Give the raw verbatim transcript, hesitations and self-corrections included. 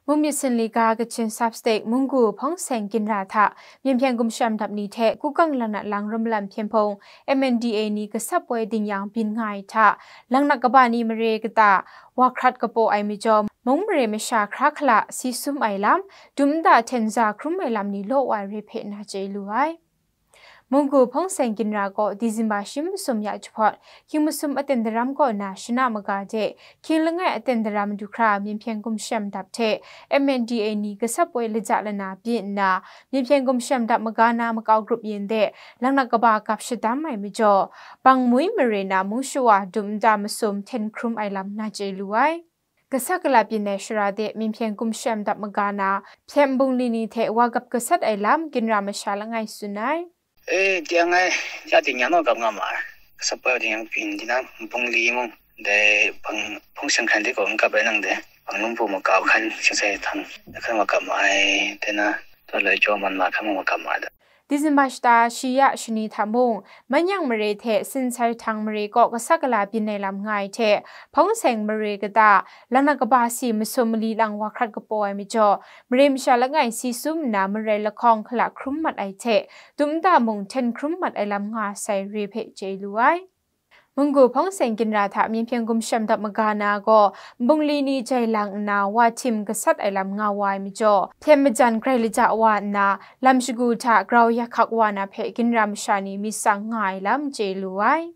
Mung myit sinli ga Kachin Sub-State Munggu hpawng seng ginra hta Myen Hpyen Gumshem Dap ni hte Kukang Langnat Lang Rum Lam Hpyen Hpung M N D A ni gasap woi ding yang byin nga ai hta, langnat kaba ni mare kata wa hkrat kapaw ai majaw, mung mare masha hkra hkala si sum ai lam, dum nta hten za hkrum ai lam ni law wa ai re hpe na chye lu ai. Munggu hpawng seng ginra gaw Disemba shi masum ya jahpawt, hkying masum aten daram kaw na shana maga de, hkying langai aten daram du hkra Myen Hpyen Gumshem Dap hte M N D A ni gasap woi laja lana byin nna, Myen Hpyen Gumshem Dap maga na makau grup yin de, langnat kaba gap shadam ai majaw, bang mui mare na mung shawa dum nta masum hten hkrum ai lam na chye lu ai. Gasat gala byin ai shara de Myen Hpyen Gumshem Dap maga na hpyen bungli ni hte wa gap gasat ai lam ginra masha langai tsun ai. E, tiang ai, ya ting ya naw gap nga ma ai. Gasap woi ding yang byin di na, bungli mung, dai bang hpawng seng hkran de gaw n gap ai nang de, bang lungpu makau hkan shing sai htang, hkan wa gap ma ai, dai na, taw lai jaw man ma hkan mung wa gap ma ai da. Disemba shata shi ya shani hta mung, Manyang mare hte Sinsai Htang mare kaw gasat gala byin ai lam nga ai hte, hpawng seng mare kata, langnat kaba si masum mali lang wa hkrat kapaw ai majaw, mare masha langai si sum nna marai lahkawng hkala hkrum mat ai hte, dum nta mung hten hkrum mat ai lam nga sai re hpe chye lu ai. Munggu hpawng seng ginra hta Myen Hpyen Gumshem Dap maga na gaw, bungli ni jai lang nna wa htim gasat ai lam nga wa ai majaw, hpyen majan grai laja wa nna, lam shagu hta grau ya hkak wa na hpe ginra masha ni myit tsang nga ai lam chye lu ai.